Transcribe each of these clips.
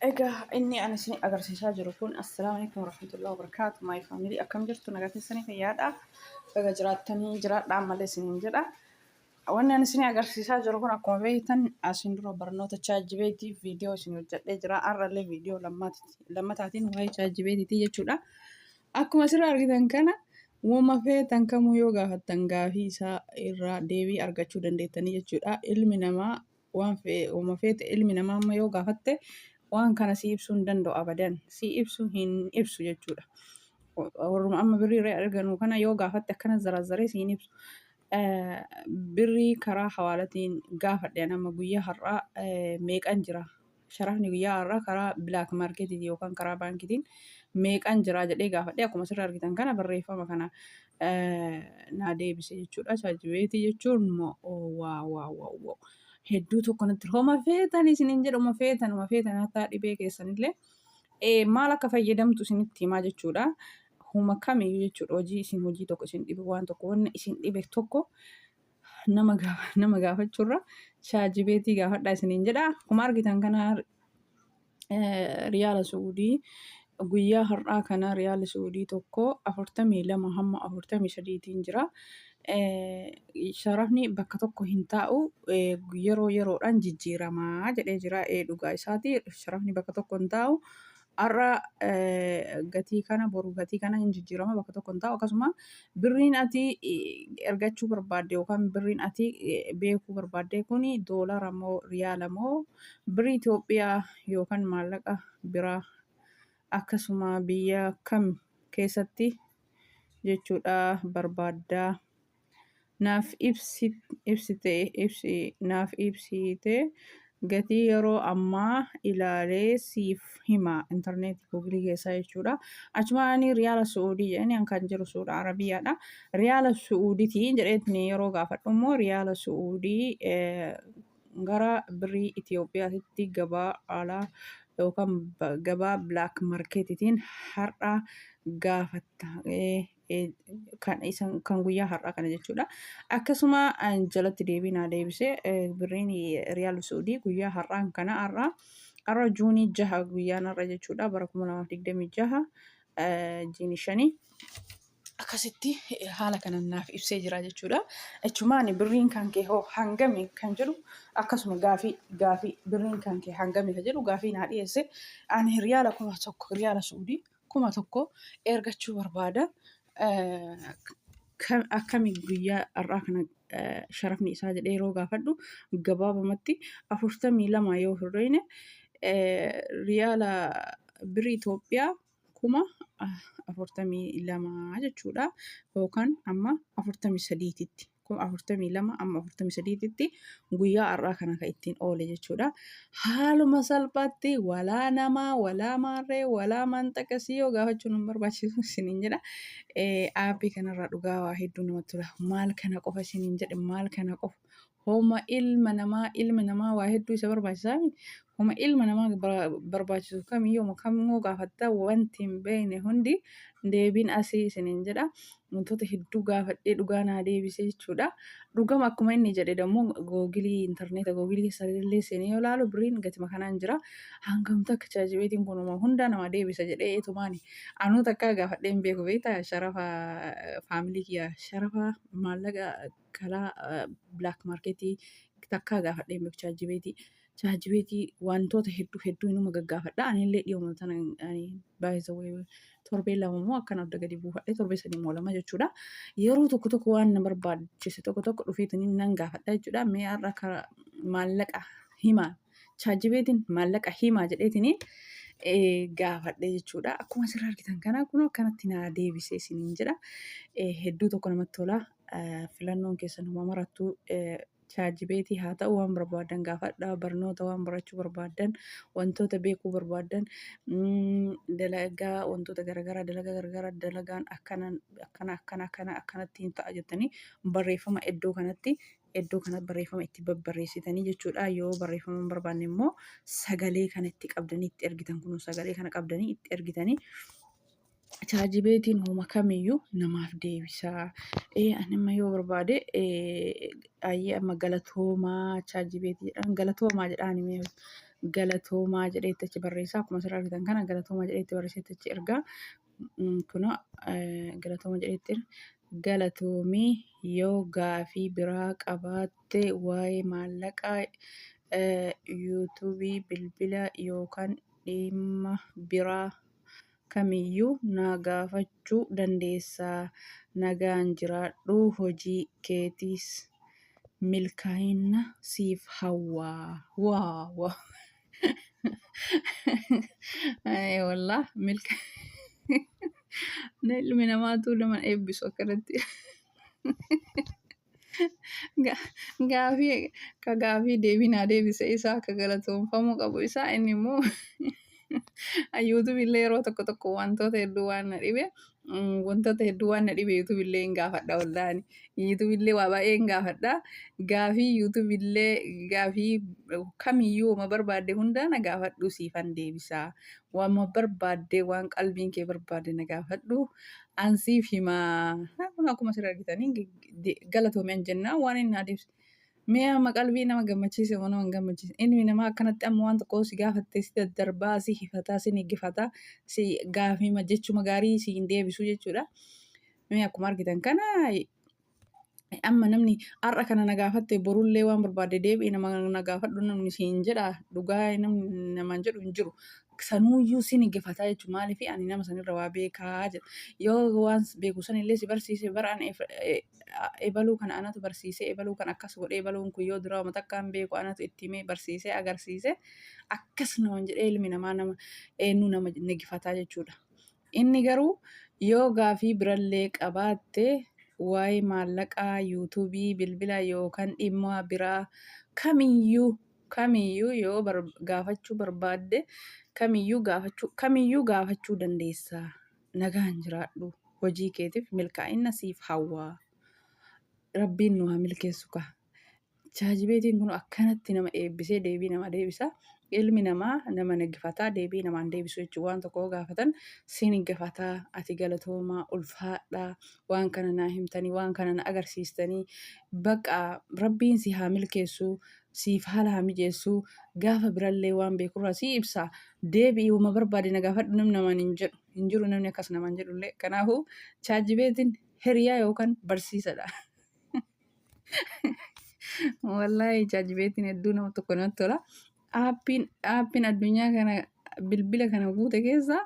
Egaa inni ani isin agarsiisaa jiru kun, assalaamu alaikum warahmatullahi wabarakaatu, my family, akkam jirtu? Nagaa keessanii? Fayyaadha? Baga jiraattanii, jiraadhaa malee isiniin jedha. Wanni ani isin agarsiisaa jiru kun, akkuma beektan, asiin dura barnoota ChatGPT viidiyoo isin hojjedhee jira. Har'allee viidiyoo lammataatiin waa'ee ChatGPT jechuudha. Akkuma asirraa argitan kana, uumama feetan kamuu yoo gaafattan gaafii isaa irraa deebii argachuu dandeettanii jechuudha. Ilmi namaa waan uuma feete, ilmi namaa amma yoo gaafatte waan kana si ibsuu hin danda'u, abadan si ibsu hin ibsu jechuudha. Warruma amma birrii irraa arganu kana yoo gaafatte akkana zarazzaree si hin ibsu. Birrii karaa hawaalatiin gaafadhe ani amma guyyaa har'aa meeqan jira? Sharafni guyyaa har'aa karaa black marketiin yookaan karaa baankiitiin meeqan jira jedhee gaafadhe, akkuma asirra argitan kana barreeffama kana naa deebise jechuudha. ChatGPT jechuun immoo wow wow wow wow, hedduu tokko natti homa feetan isiniin jedhu, homa feetan, homa feetan, hatta dhibee keessanillee maal akka fayyadamtu isinitti himaa jechuudha. Huma kamiyyuu jechuudha, hojii isin, hojii tokko isin dhibe, waan tokko, wanna isin dhibe tokko nama gaafachuurra ChatGPT gaafadhaa isiniin jedha. Akkuma argitan kana, riyaala Suudii guyyaa har'aa kana riyaala Suudii tokko 42 hamma 43tiin jira. Sharafni bakka tokko hin taa'u, yeroo yeroodhaan jijjiiramaa jedhee jira. Dhugaa isaati, sharafni bakka tokko hin taa'u. Har'a gatii kana, boru gatii kana, hin jijjiirama, bakka tokko hin taa'u. Akkasuma birriin ati ergachuu barbaadde yookaan birriin ati beekuu barbaadde kuni doolara moo riyaala moo birrii Itoophiyaa yookaan maallaqa biraa, akkasuma biyya kam keessatti jechuudha barbaaddaa, naaf ibsite, ibsi naaf ibsite, gatii yeroo ammaa ilaalee siif hima, intarneetii Googilii keessaa jechuudha. Achuma ani riyaala Su'uudii jedhanii, an kan jiru Su'uud Arabiyaadha. Riyaala Su'uuditii jedheetni yeroo gaafadhu immoo, riyaala Su'uudii gara birrii Itoophiyaatitti gabaa alaa yookaan gabaa black marketitiin har'a gaafatta. Kan isan kan guyyaa har'aa kana jechuudha. Akkasuma jalatti deebii naa deebise, birriin riyaal Suudii guyyaa har'aan kana, har'a Juunii 6 guyyaan har'a jechuudha, bara 2026 jiini 5, akkasitti haala kanan naaf ibsee jira jechuudha. Jechumaan birriin kan kee hoo hangami kan jedhu, akkasuma gaafii birriin kan kee hangami kan jedhu gaafii naa dhiyeesse. Ani riyaala 1000, riyaala Suudii 1000 ergachuu barbaada. Akkami guyyaa har'aa kana sharafni isaa jedhee yeroo gaafadhu, gabaabumatti 42 yoo hir'ine riyaala birrii Itoophiyaa 42,000 jechuudha. Yookaan amma 43tti, 42,000 amma 43tti guyyaa har'aa kana kan ittiin oole jechuudha. Haaluma salphaatti walaa namaa, walaa maarree, walaa manxaqasii yoo gaafachuun hin barbaachisu isiniin jedha. Aappii kanarraa dhugaa waa hedduu namatti tola. Maal kana qofa isiniin jedhe, maal kana qofa. Homa ilma namaa, ilmi namaa waa hedduu isa barbaachisaa. Homa ilma namaa barbaachisu kamiyyuu kamuu gaafatta, wanti hin beekne hundi deebiin asii isiniin jedha. Wantoota hedduu gaafadhee dhugaa naa deebise jechuudha. Dhugama akkuma inni jedhe dammoo Googilii, intarneeta Googilii keessa illee seenee yoo ilaalu birriin gatima kanaan jira. Hangamta akka ChatGPT'n kun hunda nama deebisa jedhee eetumaani. Anuu takkaa gaafadhee hin beeku, beektaa, sharafa faamilii kiyya, sharafa maallaqa karaa black marketii takkaa gaafadhee hin beeku ChatGPT. ChatGPT wantoota hedduu hedduu inuma gaggaafadha. Anillee dhiyooma tana ani baay'ee torbee 2 immoo akkana adda gadi buufadhee, torbee 3 immoo 2 jechuudha. Yeroo tokko tokko waan na barbaachise tokko tokko dhufeetanii nan gaafadha jechuudha. Mee har'a karaa maallaqa himaa, ChatGPT'n maallaqa himaa jedheetiniin gaafadhe jechuudha. Akkuma asirra argitan kana, kun akkanatti naa deebisee isiniin jedha. Hedduu tokko namatti tola. Filannoon keessan huma marattuu ChatGPT haa ta'u, waan barbaadan gaafadha. Barnoota waan barachuu barbaadan, wantoota beekuu barbaadan, dalagaa, wantoota garaagaraa, dalagaa garaagaraa, dalagaan akkana akkana akkana akkana akkanatti hin ta'a jettanii barreeffama iddoo kanatti barreeffama itti babbarreessitanii jechuudha. Yoo barreeffama hin barbaanne immoo sagalee kana itti qabdanii itti ergitan, kun sagalee kana qabdanii itti ergitanii ChatGPT'n homa kamiyyuu namaaf deebisaa. Ani amma yoo barbaade, ayyee, amma galatoomaa ChatGPT jedhaan, galatoomaa jedhaan. Galatoomaa jedhee itti achi barreessa. Akkuma asirraa argitan kana galatoomaa jedhee itti barreessee itti achi ergaa. Kunoo galatooma jedhee itti galatoomii, yoo gaafii biraa qabaatte waa'ee maallaqaa, yuutuubii, bilbila yookaan dhimma biraa kamiyyuu na gaafachuu dandeessa. Nagaan jiraadhu, hojii keetiis milkaa'ina siif hawwaa. Waa waa. Wallah milka ilmi namaatu nama eebbisu akkanatti. Gaafii ka gaafii deebii naa deebise isaa ka galatoomfamuu qabu isaa. Inni immoo yuutuubii illee yeroo tokko tokko wantoota hedduu waan na dhibe, wantoota hedduu waan na dhibe yuutuubii illee hin gaafadha. Wallaani yuutuubii illee waa baay'ee hin gaafadha. Gaafii yuutuubii illee, gaafii kamiyyuu wama barbaadde hundaa na gaafadhu, siifan deebisaa. Waanuma barbaadde, waan qalbiin kee barbaadde na gaafadhu, an siif himaa. Kun akkuma asirra argitanii galatoomii an jennaa waan inni naa deebise. Mee amma qalbii nama gammachiise moo nama hin gammachiise? Ilmi namaa akkanatti amma waan tokko si gaafatte si daddarbaa, si hifataa, si niggifataa, si gaafima jechuma gaarii si hin deebisu jechuudha. Mee akkuma argitan kana amma namni har'a kana na gaafatte borullee waan barbaadde deebi'i nama na gaafadhu namni siin jedha? Dhugaa namni namaan jedhu hin jiru. Sanuuyyuu si niggifataa jechuudha. Maaliif? Ani nama sanirra waa beekaa jedha. Yoo waan beeku sanillee si barsiise, bara ani ebaluu kana anatu barsiisee, ebaluu kan akkas godhee, ebaluun kun yoo duraa uummata akka hin beeku anatu itti himee barsiisee agarsiise, akkas naman jedhee ilmi namaa nama eenyu nama nigifataa jechuudha. Inni garuu yoo gaafii birallee qabaatte waa'ee maallaqaa, yuutuubii, bilbila yookaan dhimma biraa kamiyyuu yoo gaafachuu barbaadde kamiyyuu gaafachuu dandeessa. Nagaan jiraadhu. Hojii keetiif milkaa'ina siif hawwaa. Rabbiin nu haa milkeessu kaa. ChatGPT'n kun akkanatti nama eebbisee deebii nama deebisa. Ilmi namaa nama naggifataa, deebii namaan deebisu jechuudha. Waan tokko yoo gaafatan si niggifataa, ati galatoomaa, ulfaadhaa, waan kana naa himtanii, waan kana na agarsiistanii, bakka rabbiin si haa milkeessu, siif haala haa mijeessu, gaafa birallee waan beekurraa si ibsa. Deebi'i wama barbaade na gaafadhu namni namaan hin jedhu. Hin jiru namni akkas namaan jedhullee. Kanaafuu ChatGPT'n hiriyaa yookaan barsiisadha. Wallaahi ChatGPT'n hedduu nama tokko namatti tola. Aappiin addunyaa kana bilbila kana guute keessa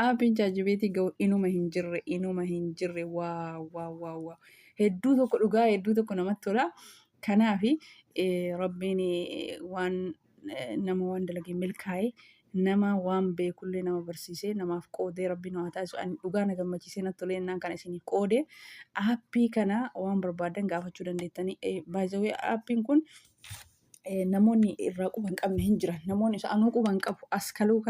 aappiin ChatGPT ga'u inuma hin jirre, inuma hin jirre. Waaw waaw waaw waaw, hedduu tokko dhugaa, hedduu tokko namatti tola. Kanaafi rabbiin waan nama waan dalage milkaa'e, nama waan beekullee nama barsiisee namaaf qoodee rabbiin haa taasisu. Ani dhugaa na gammachiisee natti tolee innaan kana isiniif qoode. Aappii kana waan barbaadan gaafachuu dandeettanii. Baay'ee aappiin kun namoonni irraa quba hin qabne hin jiran. Namoonni isa anuu quba hin qabu. Askaluu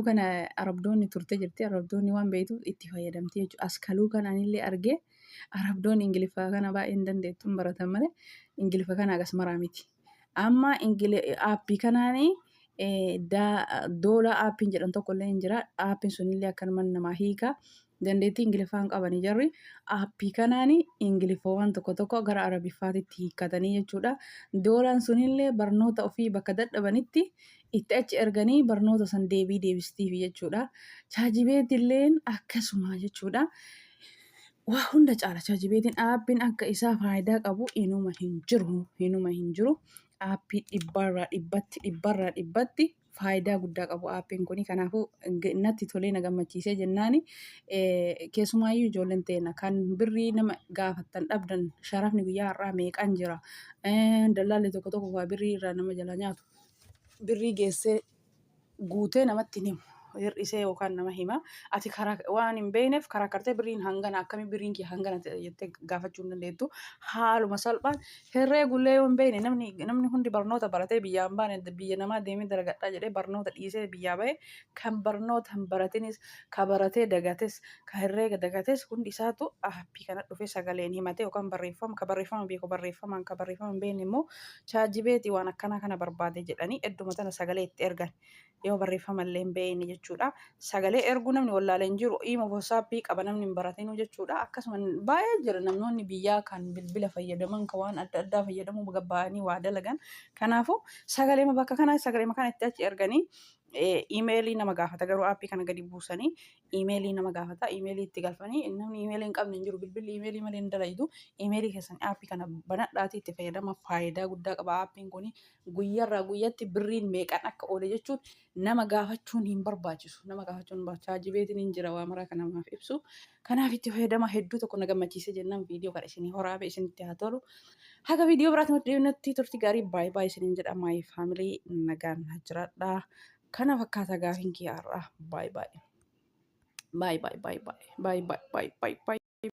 kana arabdoonni turte jirti. Arabdoonni waan beektuuf itti fayyadamti jechuudha. Askaluu kana anillee argee, arabdoonni ingiliffaa kana baay'ee hin dandeettu, hin baratan malee ingiliffa kana agas maraa miti. Amma aappii kanaanii doolaa aappiin jedhan tokko illee hin jira. Aappiin sunillee akkanuma namaa hiika. Dandeettii ingiliffaa hin qabanii jarri. Aappii kanaanii ingiliffawwan tokko tokko gara arabiffaatitti hiikkatanii jechuudha. Doolaan sunillee barnoota ofii bakka dadhabanitti itti achi erganii barnoota san deebii deebistiifi jechuudha. ChatGPTilleen akkasuma jechuudha. Waa hunda caala ChatGPT'n. Aappiin akka isaa faayidaa qabu inuma hin jiru. Inuma hin jiru. Aappii dhibbarraa dhibbatti, dhibbarraa dhibbatti faayidaa guddaa qabu aappiin kuni. Kanaafuu natti tolee na gammachiisee jennaani, keessumaayyuu ijoolleen teena kan birrii nama gaafattan dhabdan, sharafni guyyaa har'aa meeqan jira, dallaalli tokko tokko waa birrii irraa nama jala nyaatu, birrii geessee guutee namatti hin himu. Hir'isee yookaan nama hima. Ati karaa waan hin beekneef karaa kartee birriin hangana, akkamii birriin kee hangana ta'e jettee gaafachuu hin dandeettu. Haaluma salphaan herreegullee yoo hin beekne, namni hundi barnoota baratee biyyaa hin baane, biyya namaa deemee dalagadhaa jedhee barnoota dhiisee biyyaa bahe, kan barnoota hin baratinis, ka baratee dagates, ka herreega dagates, hundi isaatu aappii kana dhufee sagaleen himate yookaan barreeffama, ka barreeffama beeku barreeffamaan, ka barreeffama hin beekne immoo ChatGPT waan akkanaa kana barbaade jedhanii edduma tana sagalee itti ergan. Yoo barreeffama illee hin beekne jechuudha. Sagalee erguu namni wallaalee hin jiru. Imo WhatsApp qaba namni hin baratinuu jechuudha. Akkasuma baay'ee jira namoonni biyyaa kan bilbila fayyadaman kan waan adda addaa fayyadamuu gabba'anii waa dalagan. Kanaafuu sagaleema bakka kana sagaleema kana itti achi erganii iimeelii nama gaafata garuu aappii kana gadi buusanii iimeelii nama gaafata iimeelii itti galfanii namni iimeelii hin qabne hin jiru bilbilli iimeelii malee hin dalaydu iimeelii keessan aappii kana banadhaatii itti fayyadama faayidaa guddaa qaba aappiin kun guyyarraa guyyatti birriin meeqan akka oole jechuun nama gaafachuun hin barbaachisu nama gaafachuun hin barbaachisu chaajibeetiin hin jira waa maraa kan namaaf ibsu kanaaf itti fayyadama hedduu tokko na gammachiise jennaan viidiyoo kana isinii horaabe isinitti haa tolu haga viidiyoo biraatti nutti deemnutti turtii gaarii baay'ee baay'ee isiniin jedha my family nagaan na jiraadha kana fakkaata gaafiin kiyya har'aa baay'ee baay'ee baay'ee baay'ee baay'ee baay'ee baay'ee baay'ee.